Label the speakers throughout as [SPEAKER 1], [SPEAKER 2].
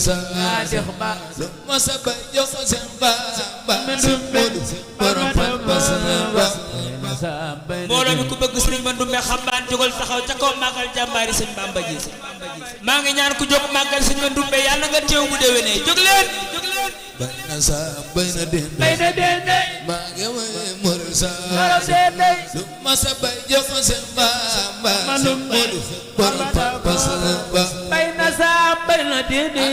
[SPEAKER 1] Saadix Ba
[SPEAKER 2] lu ma sa bay jox ko Seex Bamba Seex Moodu borom pas-pas ba
[SPEAKER 1] mbooloo mi ku bëgg Sëriñ Mandumbe Xambaan jógal taxaw ca kaw màggal jàmbaari Sëñ Bamba ji maa ngi ñaan ku jóg màggal Sëñ Mandumbe yàlla nga teew bu déwénee jóg leen
[SPEAKER 2] bay na sa bay na dende maa ngi way mur sa lu ma sa bay jox ko Seex Bamba Seex Moodu borom pas-pas ba
[SPEAKER 1] bay na sa bay na dende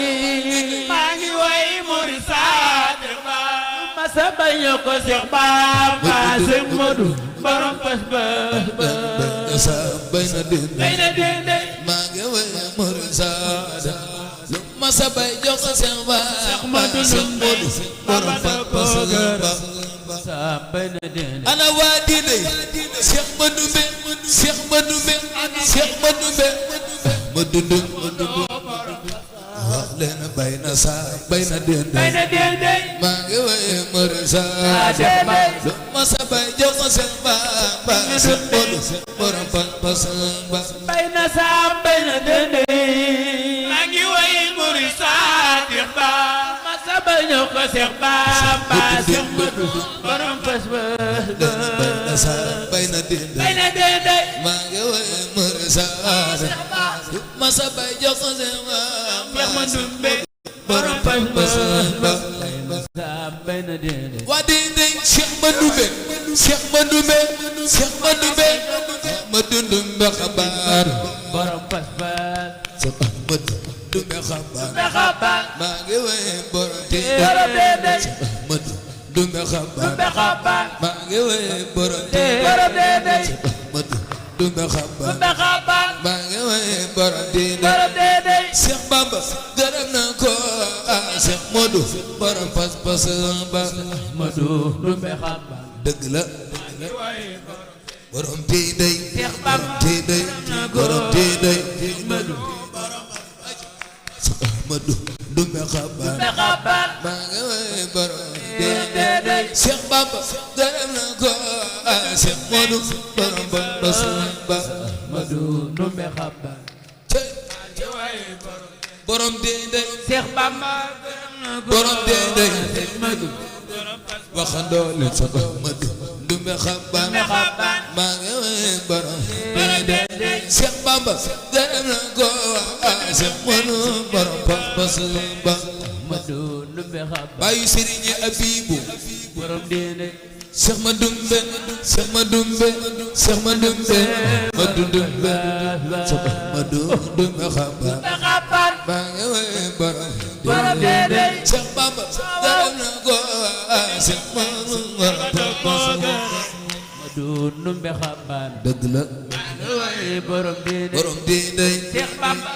[SPEAKER 1] maa ngi way mur Saadix Ba ma sa bay ko Seex Bamba Seex Moodu borom pas-pas ba
[SPEAKER 2] bay na sa bay na dende maa ngi way mur sa lu ma sa bay jox ko Seex Bamba Seex Moodu borom pas-pas ba ana waa diine Seex Mandumbe Seex Mandumbe Seex Mandumbe ma dundu wax leen bay na sa bay na dende maa ngi way mër sa lu ma sa bay jox ko Seex Bamba Seex Moodu borom pas-pas ba
[SPEAKER 1] bay na sa bay na dende maa ngi way mër Saadix Ba ma sa bay jox ko Seex Bamba Seex Moodu borom pas-pas ba
[SPEAKER 2] bay na sa bay na dende maa ngi way mër sa lu ma sa bay jox ko Seex Bamba
[SPEAKER 1] Mandumbe
[SPEAKER 2] borom pas-pas ba waa dende Seex Mandumbe Seex Mandumbe Seex Mandumbe ma dundumbe xabaar
[SPEAKER 1] borom pas-pas
[SPEAKER 2] Seex Mandumbe xabaar maa ngi way borom dende Seex Mandumbe xabaar maa ngi way borom dende Seex Mandumbe xabaar maa ngi way borom dende Seex Bamba gërëm na ko Seex Moodu borom pas-pas ba
[SPEAKER 1] Mandumbe xabaar
[SPEAKER 2] dëgg la borom tiiday
[SPEAKER 1] Seex Bamba
[SPEAKER 2] tiiday borom tiiday Seex Mandumbe xabaar maa ngi way borom dende Seex Bamba gërëm na ko Seex Moodu borom pas-pas ba
[SPEAKER 1] Mandumbe xabaar
[SPEAKER 2] borom dende
[SPEAKER 1] Seex Bamba
[SPEAKER 2] borom dende waxandoo leen Seex Mandumbe xabaar maa ngi way borom dende Seex Bamba gërëm na ko Seex Moodu borom pas-pas ba
[SPEAKER 1] Mandumbe xabaar
[SPEAKER 2] baayu Sëriñ Abibu
[SPEAKER 1] borom dende
[SPEAKER 2] Seex Mandumbe Seex Mandumbe Seex Mandumbe Mandumbe Seex Mandumbe xabaar maa ngi way borom dende Seex Bamba gërëm na ko Seex Moodu borom pas-pas
[SPEAKER 1] Mandumbe xabaar
[SPEAKER 2] dëgg la
[SPEAKER 1] borom dende
[SPEAKER 2] borom dende
[SPEAKER 1] Seex Bamba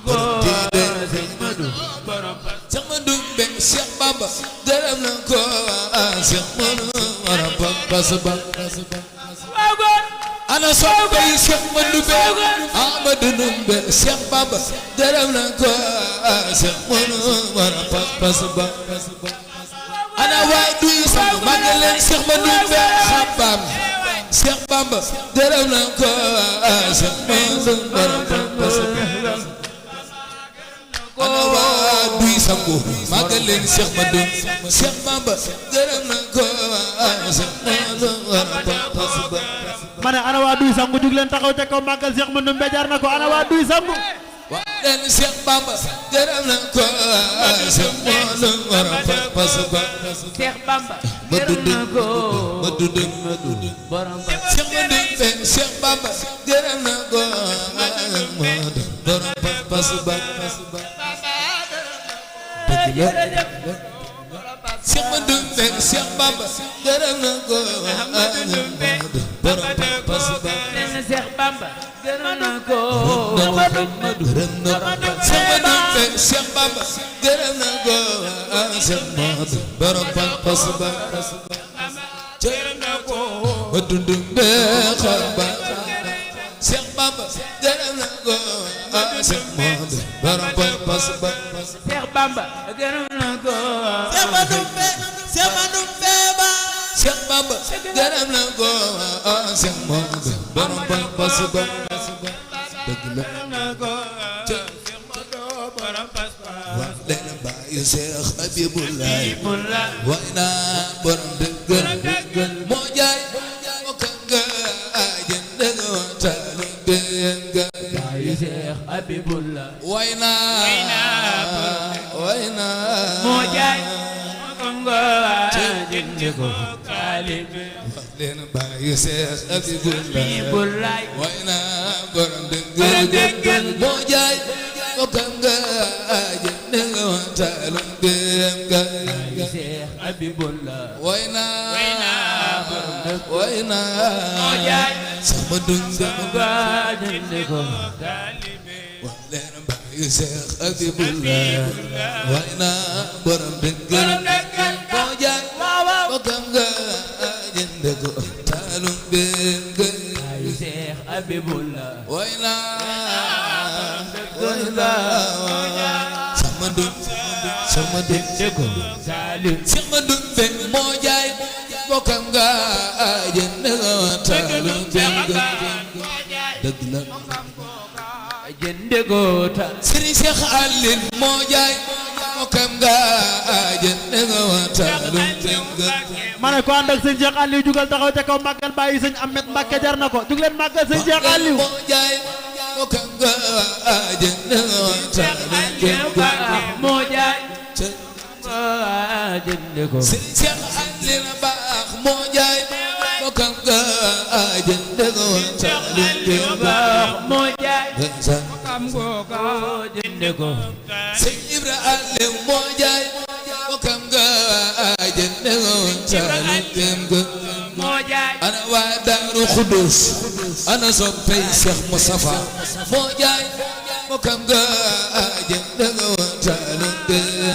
[SPEAKER 2] borom dende
[SPEAKER 1] Seex Moodu borom
[SPEAKER 2] Seex Mandumbe Seex Bamba gërëm na ko Seex Moodu borom pas-pas ba ana soppe yi Seex Mandumbe Ahmadu Ndumbe Seex Bamba gërëm na ko Seex Moodu borom pas-pas ba ana waa duy sama magal leen Seex Mandumbe xabaam Seex Bamba gërëm na ko Seex Moodu borom pas-pas ba ana waa duy sangu magal leen Seex Mandumbe Seex Bamba gërëm na ko Seex Moodu borom pas-pas ba
[SPEAKER 3] ma ne ana waa duy sangu jug leen taxaw ca kaw màggal Seex Mandumbe jaar na ko ana waa duy sangu
[SPEAKER 2] waa leen Seex Bamba gërëm na ko Seex Moodu borom pas-pas ba
[SPEAKER 1] Seex Bamba
[SPEAKER 2] ma
[SPEAKER 1] gërëm na ko
[SPEAKER 2] borom
[SPEAKER 1] Seex
[SPEAKER 2] Mandumbe Seex Bamba gërëm na ko Moodu borom pas-pas ba Seex Mandumbe Seex Bamba gërëm na ko Moodu borom pas-pas ba
[SPEAKER 1] Seex Bamba gërëm na ko
[SPEAKER 2] gërëm na ko Seex Mandumbe Seex Bamba gërëm na ko Seex Moodu borom pas-pas ba Mandumbe xabaar Seex Bamba gërëm na ko Seex Moodu borom pas-pas ba
[SPEAKER 1] Seex Bamba gërëm na ko
[SPEAKER 2] Seex Mandumbe Seex Mandumbe ba Seex Bamba gërëm na ko Seex Moodu borom pas-pas ba dëgg la wax leen baayu Seex Abibulaay way naa borom dëggal moo jaay moo kanga jënd nga taalu benga
[SPEAKER 1] baayu Seex Abibulaay
[SPEAKER 2] way naa
[SPEAKER 1] moo jaay moo kanga jënd ko taalibe
[SPEAKER 2] wax leen baayu Seex Abibulaay way naa borom dëggal moo jaay moo kanga jënd nga taalu benga
[SPEAKER 1] baayu Seex Abibulaay
[SPEAKER 2] way naa
[SPEAKER 1] moo jaay
[SPEAKER 2] sama dunga
[SPEAKER 1] kanga jënd ko taalibe
[SPEAKER 2] wax leen baayu Seex Abibulaay way naa borom dëggal moo jaay moo kanga jënd ko taalu benga
[SPEAKER 1] baayu Seex Abibulaay
[SPEAKER 2] way naa sama dun
[SPEAKER 1] jënd ko taalibe
[SPEAKER 2] sama dun be moo jaay moo kanga jënd ko taalu benga dëgg la
[SPEAKER 1] jënd ko taalibe
[SPEAKER 2] Sëriñ Seex Alin moo jaay moo kanga jënd ko taalu benga
[SPEAKER 3] ma ne ko ànd ak sëñ Cheikh Aliou jugal taxaw ca kaw màggal bàyyi sëñ Ahmed Mbacke jar na ko jug leen màggal sëñ Cheikh Aliou
[SPEAKER 2] moo jaay moo kanga jënd ko taalu benga
[SPEAKER 1] moo jaay jënd ko
[SPEAKER 2] Sëriñ Seex Alin baax moo jaay moo kanga jënd ko taalu benga
[SPEAKER 1] moo jaay
[SPEAKER 2] ndeysaan
[SPEAKER 1] jënd ko
[SPEAKER 2] Sëñ Ibra Aliou moo jaay moo kanga jënd ko taalu benga
[SPEAKER 1] moo jaay
[SPEAKER 2] ana waa Daaru Xudus ana soppey Seex Mustafa moo jaay moo kanga jënd ko taalu benga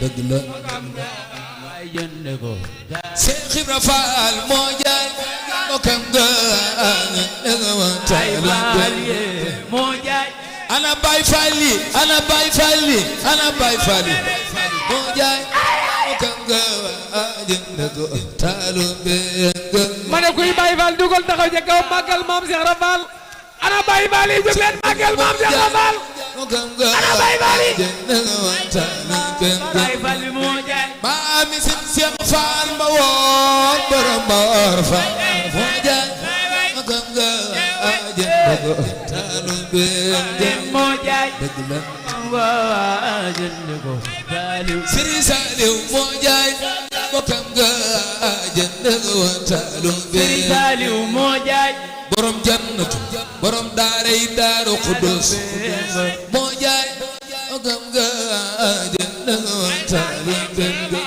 [SPEAKER 2] dëgg la
[SPEAKER 1] jënd ko
[SPEAKER 2] Seex Ibra Faal moo jaay moo kanga jënd ko taalu benga
[SPEAKER 1] moo jaay
[SPEAKER 2] ana Baay Faal yi ana Baay Faal yi ana Baay Faal yi moo jaay moo kanga jënd ko taalu benga
[SPEAKER 4] ma ne kuy Baay Faal dugal taxaw ca kaw màggal maam Cheikh Rafal ana Baay Faal yi jóg leen màggal maam Cheikh Rafal
[SPEAKER 2] moo kanga
[SPEAKER 4] ana Baay Faal yi
[SPEAKER 2] jënd ko taalu benga
[SPEAKER 1] Baay Faal bi moo jaay
[SPEAKER 2] maami Sëñ Seex Faal ma woon borom Mboor Faal moo jaay moo kanga jënd ko taalu benga
[SPEAKER 1] moo jaay
[SPEAKER 2] dëgg la
[SPEAKER 1] jënd ko taalibe
[SPEAKER 2] Sëriñ Saaliw moo jaay moo kanga jënd ko taalu
[SPEAKER 1] Sëriñ
[SPEAKER 2] benga
[SPEAKER 1] Saaliw moo jaay
[SPEAKER 2] borom jannatu borom daaray Daaru Xudus moo jaay moo kanga jënd ko taalu benga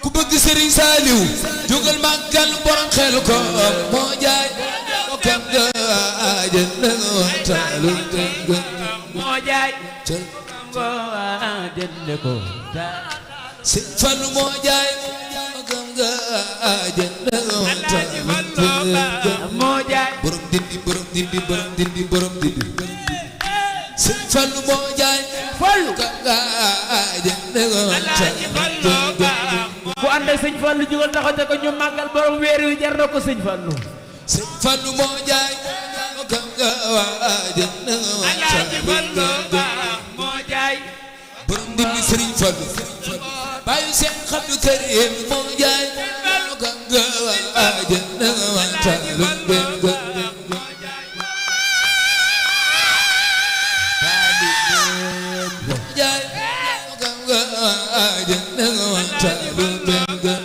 [SPEAKER 2] ku bëgg Sëriñ Saaliw jógal màggal borom xel ko moo jaay moo kanga jënd ko taalu benga
[SPEAKER 1] moo jaay jënd ko
[SPEAKER 2] Sëñ Fallu moo jaay moo kanga jënd ko taalu benga
[SPEAKER 1] moo jaay
[SPEAKER 2] borom dindi borom dindi borom dindi borom dindi Sëñ Fallu moo jaay
[SPEAKER 1] Fallu
[SPEAKER 2] kanga jënd ko taalu benga
[SPEAKER 1] ku ànd ak sëñ Fallu jugal taxaw te ko ñu màggal borom weer wi jar na ko sëñ Fallu
[SPEAKER 2] Sëñ Fallu moo jaay moo kanga jënd ko taalu benga
[SPEAKER 1] moo jaay
[SPEAKER 2] borom dindi Sëriñ Fallu baayu Seex Abdu Karim moo jaay moo kanga jënd ko taalu benga moo jaay moo kanga jënd ko taalu benga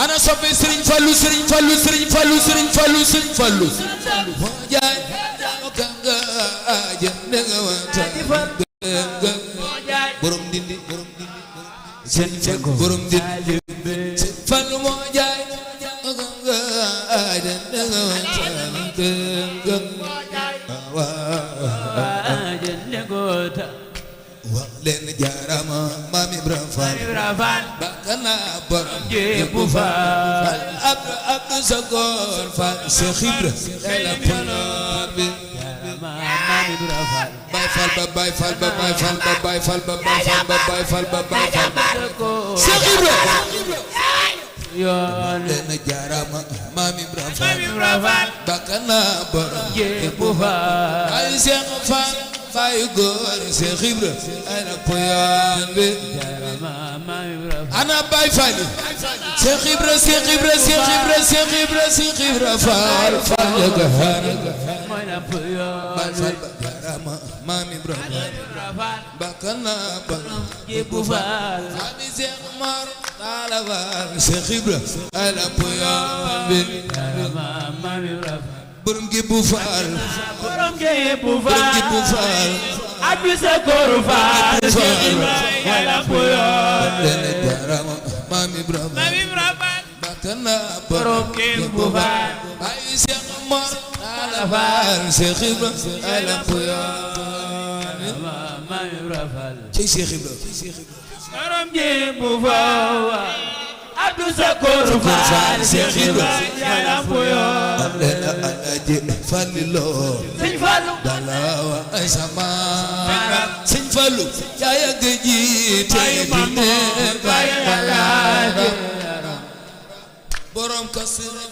[SPEAKER 2] ana soppe Sëriñ Fallu Sëriñ Fallu Sëriñ Fallu Sëriñ Fallu Sëriñ Fallu moo jaay moo kanga jënd ko taalu benga borom dindi borom dindi
[SPEAKER 1] jënd ko
[SPEAKER 2] borom dindi
[SPEAKER 1] taalibe
[SPEAKER 2] Sëñ Fallu moo jaay moo kanga jënd ko taalu benga
[SPEAKER 1] jënd ko
[SPEAKER 2] wax leen jaarama Maam Ibra Faal
[SPEAKER 1] Rafal
[SPEAKER 2] bakana borom
[SPEAKER 1] jébu Faal
[SPEAKER 2] Abdu Sakor Faal Seex Ibra la poloor bi
[SPEAKER 1] Maam Ibra Faal
[SPEAKER 2] Baay Faal ba Baay Faal ba Baay Faal ba Baay Faal ba Baay Faal ba Baay Faal ba Baay Faal ba Seex Ibra
[SPEAKER 1] yoon
[SPEAKER 2] leen jaarama Maam Ibra Faal
[SPEAKER 1] Ibra Faal
[SPEAKER 2] bakana borom
[SPEAKER 1] jébu Faal
[SPEAKER 2] ay Seex Faal bayu góor Cheikh Ibra ay na poyaan bi ana bay fali Cheikh Ibra Cheikh Ibra Cheikh Ibra Cheikh Ibra Cheikh Ibra Fall Fall jaga
[SPEAKER 1] mooy na poyaan
[SPEAKER 2] bay fal jarama maam Ibra bakana bakana
[SPEAKER 1] Jibu Fall
[SPEAKER 2] Ami Cheikh Mar Talla Fall Cheikh Ibra ay na poyaan bi
[SPEAKER 1] maam Ibra
[SPEAKER 2] borom Jibu Fall
[SPEAKER 1] borom Jibu Fall
[SPEAKER 2] borom Jibu Fall
[SPEAKER 1] Abdou Sakor Fall Cheikh Ibra mooy na poyaan
[SPEAKER 2] dene jarama maam Ibra bakana borom
[SPEAKER 1] Jibu Fall
[SPEAKER 2] ay Cheikh Mar Talla Fall Cheikh Ibra ay na poyaan
[SPEAKER 1] maam Ibra Fall
[SPEAKER 2] ci Cheikh Ibra
[SPEAKER 1] borom Jibu Fall Abdou Sakor Fall Cheikh Ibra mooy na poyaan
[SPEAKER 2] lena alaji Fallilo
[SPEAKER 1] Sëñ Fallu
[SPEAKER 2] dalawa ay sama Sëñ Fallu yaaya geji tay dine borom kasira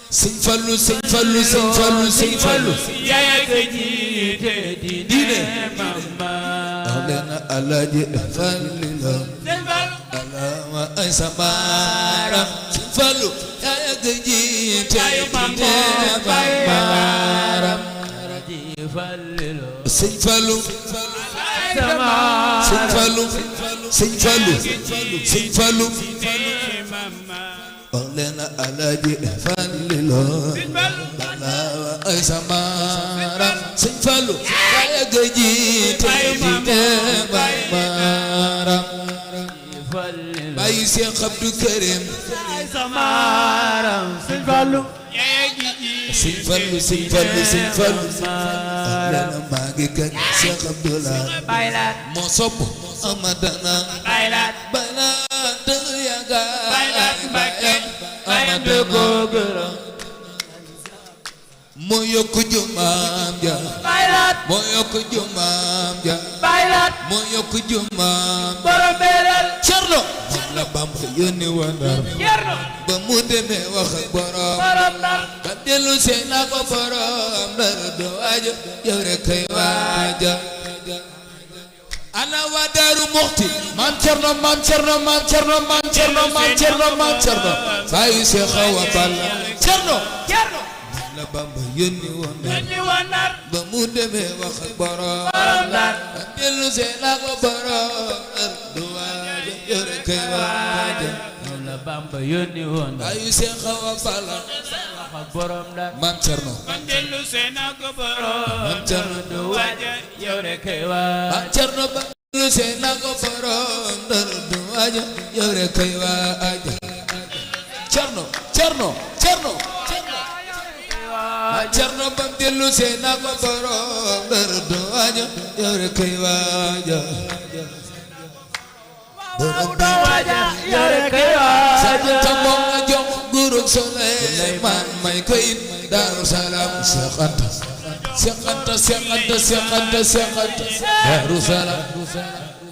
[SPEAKER 2] Sëñ Fallu Sëñ Fallu Sëñ Fallu Sëñ Fallu
[SPEAKER 1] yaaya geji te dine mama
[SPEAKER 2] lena alaji Fallilo
[SPEAKER 1] Sëñ Fallu
[SPEAKER 2] dalawa ay sama Sëñ Fallu yaaya geji tay dine Sëñ Fallu Sëñ Fallu Sëñ Fallu Sëñ Fallu wax leen Alaaji Fallilo balaa ay samaara Sëñ Fallu kaya gaji tey di maara Baay Seex Abdu Karim
[SPEAKER 1] Sëñ Fallu
[SPEAKER 2] Sëñ Fallu Sëñ Fallu Sëñ Fallu leen maa ngi kañ Seex Abdulaay
[SPEAKER 1] baylat
[SPEAKER 2] moo sopp Amadana
[SPEAKER 1] baylat
[SPEAKER 2] baylat yaga
[SPEAKER 1] baylat Mbàkke baylat de gogoro
[SPEAKER 2] moo yokk jumaam ja
[SPEAKER 1] baylat
[SPEAKER 2] moo yokk jumaam ja
[SPEAKER 1] baylat
[SPEAKER 2] moo yokk jumaam
[SPEAKER 1] borom belal
[SPEAKER 2] Cerno moom la Bamba yónni woon Ndar
[SPEAKER 1] Cerno
[SPEAKER 2] ba mu demee wax ak borom
[SPEAKER 1] borom Ndar
[SPEAKER 2] ba dellu see na ko borom Ndar do waaja yow rek kay waaja ana waa Daaru Muxti maam Cerno maam Cerno maam Cerno maam Cerno maam Cerno maam Cerno bàyyi Seex Awa Balla Cerno
[SPEAKER 1] Cerno
[SPEAKER 2] la Bamba yónni woon Ndar
[SPEAKER 1] ni wonar
[SPEAKER 2] ba mu demee wax ak borom
[SPEAKER 1] borom Ndar
[SPEAKER 2] ba dellu see na ko borom Ndar do waaja yow rek kay waaja
[SPEAKER 1] moom la Bamba yónni woon
[SPEAKER 2] bàyyi Seex Awa Balla
[SPEAKER 1] wax ak borom Ndar
[SPEAKER 2] maam Cerno
[SPEAKER 1] dellu seen ak borom
[SPEAKER 2] maam Cerno
[SPEAKER 1] du waaja yow rek kay waa
[SPEAKER 2] maam Cerno ba dellu see na ko borom Ndar do waaja yow rek kay waaja Cerno Cerno Cerno maam Cerno ba dellu see na ko borom Ndar do waaja yow rek kay waaja borom
[SPEAKER 1] du waaja yow rek kay waaja
[SPEAKER 2] ta moom la jox gurug Suleymaan may ko it Daaru Salaam Seex Anta Seex Anta Seex Anta Seex Anta Seex Anta Daaru Salaam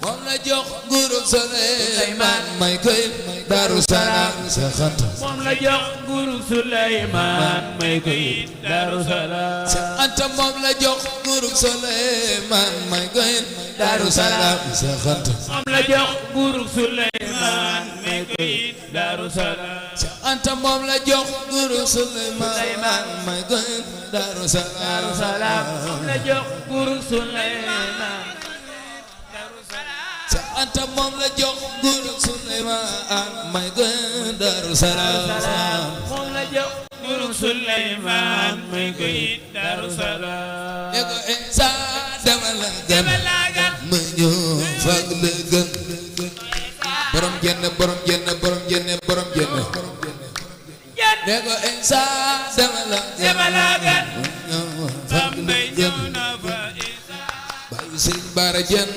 [SPEAKER 2] moom la jox gurug Suleymaan may ko it Daaru Salaam Seex Anta
[SPEAKER 1] moom la jox guru Suleymaan may ko it Daaru Salaam
[SPEAKER 2] Seex Anta moom la jox gurug Suleymaan may ko it Daaru Salaam Seex Anta
[SPEAKER 1] moom la jox guru Suleymaan may ko it Daaru Salaam
[SPEAKER 2] Seex Anta moom la jox gurug Suleymaan may ko it Daaru
[SPEAKER 1] Daaru Salaam moom la jox guru Suleymaan
[SPEAKER 2] Seex Anta moom la jox gurug Suleymaan may ko it Daaru Salaam
[SPEAKER 1] moom la jox guru Suleymaan may ko it Daaru Salaam
[SPEAKER 2] ne ko Isa dama la gën ma ñëw fag la gën borom jenn borom jenn borom jenn borom jenn ne ko Isa dama la gën ma ñëw fag la gën bàyyi Sëriñ Bara Jenn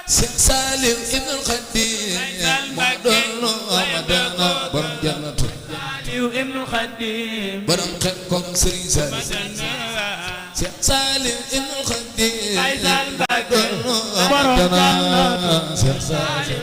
[SPEAKER 2] Seex Saaliw Ibnul Xaadim moo doon Amadana borom jannatu
[SPEAKER 1] Ibnul Xaadim
[SPEAKER 2] borom xel kom Sëriñ Saaliw Seex Saaliw Ibnul Xaadim moo doon Amadana Seex Saaliw